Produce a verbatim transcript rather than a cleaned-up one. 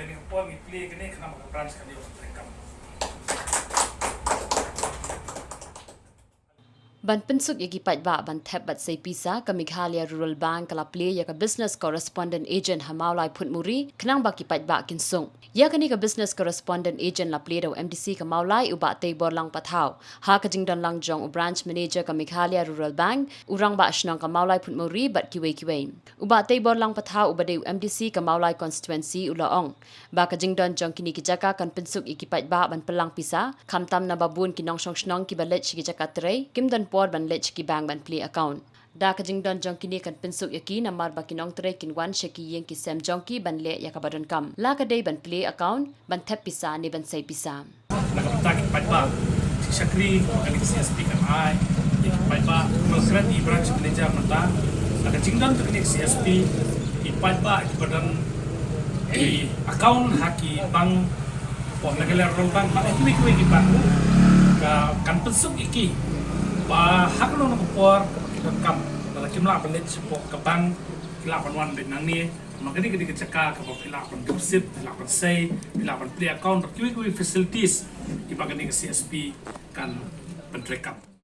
Kane ka por ngi plie kane khnang ba ka branch kan ïoh treikam. Ban pynsuk ïa ki paidbah ban thep bad sei pisa, ka Meghalaya Rural Bank ka la plie ïa ka Business Correspondent Agent ha Mawlai Phutmuri khnang ba ki paidbah kin suk. Ïa kane ka Business Correspondent Agent la plie da u M D C ka Mawlai, u Bah Teiborlang Pathaw, ha ka jingdon lang jong u Branch Manager ka Meghalaya Rural Bank, u Rangbah Shnong ka Mawlai Phutmuri bad kiwei kiwei. U Bah Teiborlang Pathaw uba dei u M D C ka Mawlai Constituency u la ong ba ka jingdon jong kine ki jaka kan pynsuk ïa ki paidbah ban pynlang pisa, khamtam naba bun ki nongshong shnong kiba leit sha ki jaka trei kim don por ban leit sha ki bank ban plie account. Da ka jingdon jong kine kan pynsuk ïa ki namar ba ki nongtrei kin wan sha ki ïing ki sem jong ki ban leh ïa kaba donkam, la ka dei ban plie account, ban thep pisa ne ban sei pisa. Na ka bynta ki paidbah, ki shakri kane ka C S P kan ai ïa ki paidbah, kumba la kren i Branch Manager mynta, na ka jingdon jong kane ka C S P, ki paidbah kiba don ki account ha ki bank, hapoh Meghalaya Rural Bank bad ha kiwei kiwei ki bank, ka kan pynsuk ïa ki ba ha kano kano ka por kaba ki donkam, lada kim lah ban leit shapoh ka bank, ki lah ban wan beit nangne. Namar kane ka dei ka jaka kaba phi lah ban deposit, phi lah ban sei, phi lah ban plie account, kiwei kiwei facilities kiba kane ka C S P kan pyntreikam.